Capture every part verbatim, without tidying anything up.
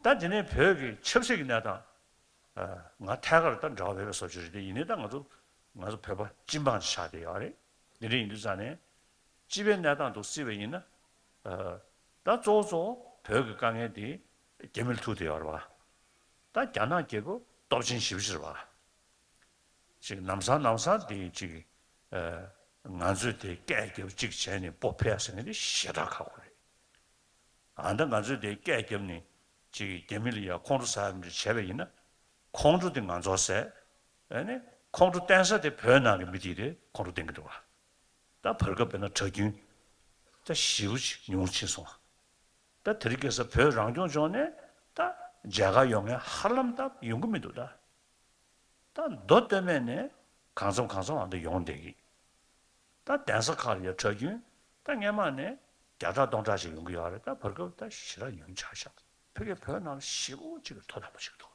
ད་དེ་ནས་བོད་ཀྱི་ཆབ་སྲིད་ཀྱི་གནས་སྟངས། ཨ། ང་ཐད་ཀར་ད་འབྲེལ་བ་མེད་པའི་བཟོ་བཅོས་རེད་དེ། ཡིན་ནའི་ད་ང་ཚོ་ང་ཚོ་བོད་པ་སྤྱི་འབངས་ཆགས་བསྡད་ཡོད་རེད། འདི་འདྲ་ཡིན་དུས་ཙང་ནས་སྤྱི་པའི་གནས་སྟངས་དུ་བརྩིས་པ་ཡིན་ན། ཨ། ད་གཙོ་བོ་གཙོ་བོ་བོད་ཀྱི་དཀའ་ངལ་དེ་རྒྱ་མི་ལ་ཐུག་བསྡད་ཡོད་རེད་བ། ད་རྒྱ་ནག་རྒྱལ་ཁབ་སྟོབས་ཆེན་ཞེ་པོ་ཅིག་རེད་བ། ཅིག་ལམ་སང་ལམ་སང་དེ་ཅིག་ཨ། ང་ཚོས་དེ་སྐད་རྒྱབ་ཅིག་བྱས་ནས་སྤོ་ཕེབས་ཟེར་མཁན་དེ་ཞེ་དྲག་ཁག་པོ་རེད། ཨ། ད་ང་ཚོས་དེ་སྐད་རྒྱབ་ནས་ཅིག་རྒྱ་མི་ལ་ཡ་ཁོང་ཁྲོ་ཟ་ཡ་འདྲ་བྱས་པ་ཡིན་ན། ཁོང་ཁྲོ་དེ་ང་ཚོར་ཟ། ཨ་ནི་ཁོང་ཁྲོ་བསྟན་ས་དེ་བོད་ནང་གི་མི་དེ་རེད། ཁོང་ཁྲོ་བསྟན་གྱི་འདུག་བ། ད་བར་སྐབས་དཔེར་ན་གྲྭ་རྒྱུན་ད་ཞེ་པོ་ཅིག་ཉུང་ཕྱིན་སོང་བ། ད་དེ་རིང་ཁ་སང་བོད་རང་སྐྱོང་ལྗོངས་ནས་ད་མཇལ་ཁ་ཡོང་མཁན་ཧ་ལམ་ད་ཡོང་གི་མི་འདུག་ད། ད་མདོ་སྟོད་སྨད་ནས་གང་འཚམ་གང་འཚམ་འང་ད་ཡོང་བསྡད་ཀྱི། ད་གདན་ས་ཁག་ལ་ཡ་གྲྭ་རྒྱུན་ད་སྔོན་མ་ནས་བརྒྱ་ཕྲག་སྟོང་ཕྲག་ཅིག་ཡོང་གི་ཡོད་རེད། ད་བར་སྐབས་ད་ཞེ་དྲག་ཉུང་ཆགས་ཤག། ཕ་གིའི་བོད་ནང་ལ་ཞེ་པོ་ཅིག་གི་མཐོ་དམན་པོ་ཞིག་འདུག།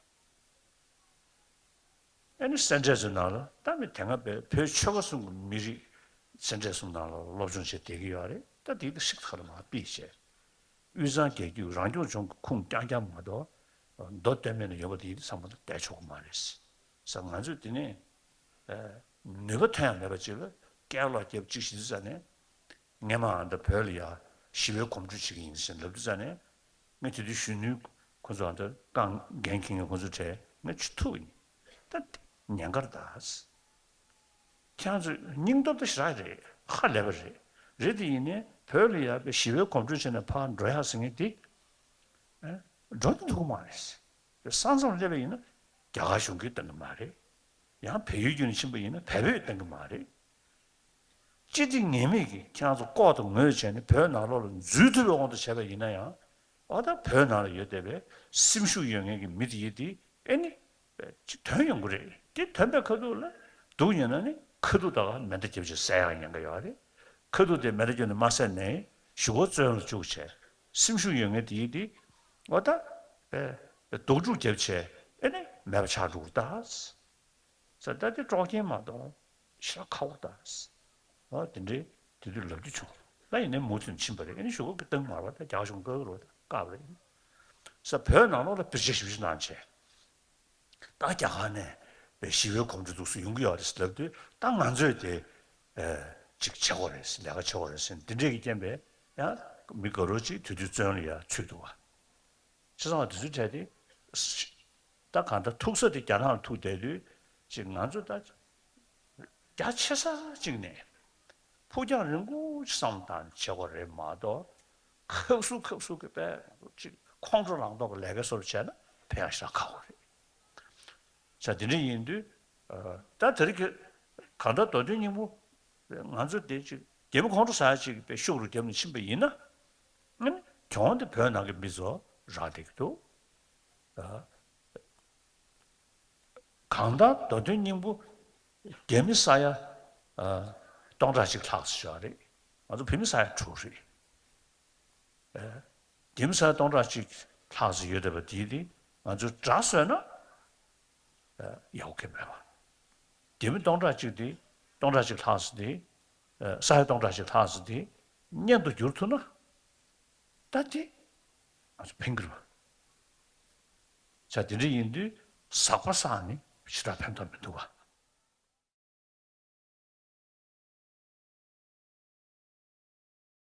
ཨ་ནི་སེ་འབྲས་ཚོའི་ནང་ལ་ད་མི་དེ་སྔ་བོད་ཆོལ་ཁ་གསུམ་གྱི་མི་རིགས་སེ་འབྲས་གསུམ་ནང་ལ་སློབ་སྦྱོང་བྱས་བསྡད་ཀྱི་ཡོད་རེད། ད་དེ་ད་ཤིག་ཐག་ལ་མ་ཕུད་བྱས། དབུས་གཙང་རྒྱལ་རྒྱུད་རང་སྐྱོང་ལྗོངས་ཀྱི་ཁུངས་རྐྱང་རྐྱང་མ་གཏོགས། མདོ་སྟོད་སྨད་ན་ཡོད་པ་དེ་ཚང་མ་ལ་བསྡད་ཆོག་གི་མ་རེད་ཟེར། ང་ཚོས་དེ་ནས་ནུས་པ་ཐོན་ཡ་མེད་པ་ཅིག་ལ་སྐད་ལོག་རྒྱབ་ཅིག་བྱེད་དུས་ཙ་ནས། སྔོན་མ་ཨ་ད་བོད་ལ་ཡ་ཞི་བའི་གོམ་བགྲོད་བྱེད་ཀྱི་ཡིན་ཟེར་ལབ་དུས་ཙ་ནས། ངས་དེ་དུས་གཞོན་ནུའི་ཁོ་ཚོ་ཨ་ད་རྐང་འགན་འཁྱེར་མཁན་ཁོ་ཚོ་གྲས་ངས་ཆུ་ཐུག་ཡིན། ད་དེ་ཉན་གར་ད། ཁྱེད་རང་ཚོ་སྙིང་སྟོབས་ད་ཞེ་དྲག་རེད། ཧ་ལས་པ་རེད། རེད་དེ་ཡིན་ནའི་བོད་ལ་ཡ་བའི་ཞི་བའི་གོམ་བགྲོད་བྱས་ནས་ཕར་འགྲོ་ཡག་ཟེར་མཁན་དེ། ཨ། འགྲོ་ནི་ཐུབ་ཀྱི་མ་རེད། ས་མཚམས་སླེབས་པ་ཡིན་ན་རྒྱ་གར་གཞུང་གིས་གཏོང་གི་མ་རེད། ཡང་བལ་ཡུལ་བརྒྱུད་ནས་ཕྱིན་པ་ཡིན་ན་བལ་པོས་གཏོང་གི་མ་རེད། སྤྱི་བདེ་ངེས་མེད་ཀྱིས་ཁྱེད་རང་ཚོ་ལྐོག་ཏུ་ངོས་བྱས་ནས་བོད་ནང་ལོགས་ལ་འཛུལ་ཐུབ་པའི་དབང་དུ་བྱས་པ་ཡིན་ན་ཡང་། འོ་ད་བོད་ནང་ལ་ཡོད་བསྡད་པའི་སེམས་ཤུགས་ཡོད་མཁན་གྱི་མི་དེ་ཡིན་དེ། ཨེ་ནི། ཅིག་ཐོན་ཡོང་གི་རེད། དེ་ཐོན་པའི་ཁ་ཐུག་ལ་སྡུག་ཉེས་ན་ནི་ཁ་ཐུག་ད་ག་མེ་མདའ་རྒྱབ་ཅིག་བསད་ཡག་ཉེན་ཁ་ཡོད་རེད། ཁ་ཐུག་དེ་མེ་མདའ་རྒྱབ་ནས་མ་བསད་ནའི་གཞུག་གུ་བཙོན་ལ་བཅུག་བྱས། སེམས་ཤུགས་ཡོད་མཁན་དེ་ཡིན་དེ། འོ་ད། ཨེ། སྡུག་སྒྲུག་རྒྱབ་བྱས། ཨེ་ནི་མེད་པ་ཆགས་འགྲོ་གི་རེད་ད། ཟེར། ད་དེ་དཀྲོག་རྐྱེན་མ་གཏོགས་ཞེ་དྲག་ཁག་པོ་ད། འོ་དེ་འདྲའི་དེ་དུས་ལབ་རྒྱུ་བྱུང་། ད་ཡིན་ནའི་མུ་མཐུད་ཕྱིན་པ་རེད། ཨ་ནི་གཞུག་གུ་གི་གཏོང་མ་རེད་པ། ད་རྒྱ་གཞུང་བཀག་གི་རེད་པ། ད་བཀག་པ་རེད། ཟེར། བོད་ནང་ལོགས་ལ་བེད་སྤྱོད་ཞེ་པོ་ཅིག་གནང་བྱས། ད་རྒྱ་གར་ནས་ཞི་བའི་གོམ་བགྲོད་འདུག་སེ་ཡོང་གི་ཡོད་རེད་ཟེར་ལབ་དུས། ད་ང་ཚོས་དེ་ཨ་ཅིག་བྱེད་དགོས་རེད་ཟེར། ལས་ཀ་བྱེད་དགོས་རེད་ཟེར། འདི་འདྲས་ཀྱི་རྐྱེན་པས་ཡང་མི་དགའ་རོགས་ཅིག་དེ་དུས་བཙོན་ལ་ཡ་ཚུད་འདུག་པ། བྱས་ཙང་དེ་ཚོའི་གྲས་དེ། ད་གང་ལྟར་ཐུག་ས་དེ་རྒྱ་ནག་ལ་ཐུག་བསྡད་དུས། ཅིག་ང་ཚོ་ད་རྒྱ་ཆེ་ས་ཅིག་ནས་ཕུགས་རྒྱང་རིང་པོ་ཅིག་བསམ་བློ་བཏང་བྱེད་དགོས་རེད་མ་གཏོགས། ཁག་སུ་ཁག་སུ་གི་པས་ཅིག་ཁོང་ཁྲོ་ལངས་མདོག་གི་ལས་ཀ་སོགས་བྱས་ན་ཕན་ཡག་ཞེ་དྲག་ཁག་པོ་རེད། ས་དེ་འདྲ་ཡིན་དུས། ཨ། ད་དེ་རིང་གི་གང་ལྟར་མདོ་དོན་སྙིང་པོ། ང་ཚོ་དེ་ཅིག་རྒྱ་མི་ཁོང་ཁྲོ་ཟ་ཡ་ཅིག་པའི་ཤུགས་རུ་བརྒྱབ་ནས་ཕྱིན་པ་ཡིན་ན། ཨ་ནི་གྱོང་དེ་བོད་ནང་གི་མི་ཚོ་རག་བསྡད་ཀྱི་འདུག། ཨ། གང་ལྟར་མདོ་དོན་སྙིང་པོ་རྒྱ་མི་ས་ཡ། ཨ། སྟོང་ཕྲག་གཅིག་ལྷག་ཙམ་ཡོད་རེད། ང་ཚོ་བོད་མི་ས་ཡ་དྲུག་རེད། ཨ། རྒྱ་མི་ས་ཡ་སྟོང་ཕྲག་གཅིག་ལྷག་ཙམ་ཡོད་བསྡད་པ་དེ་དེ་ང་ཚོས་དགྲ་བཟོས་ན། ཨ། ཡག་པོ་གང་ཡང་མེད་པ། རྒྱ་མི་སྟོང་ཕྲག་གཅིག་དེ། སྟོང་ཕྲག་གཅིག་ལྷག་ཙམ་དེ། ཨ། ས་ཡ་སྟོང་ཕྲག་གཅིག་ལྷག་ཙམ་དེ་གཉེན་དུ་བསྒྱུར་ཐུབ་ན། ད་དེ་ང་ཚོ་ཕན་གྱི་རེད་པ། ས་དེ་འདྲ་ཡིན་དུས་ཟག་པ་བསགས་ནས་ཞེ་དྲག་ཕན་ཐོགས་མི་འདུག་པ།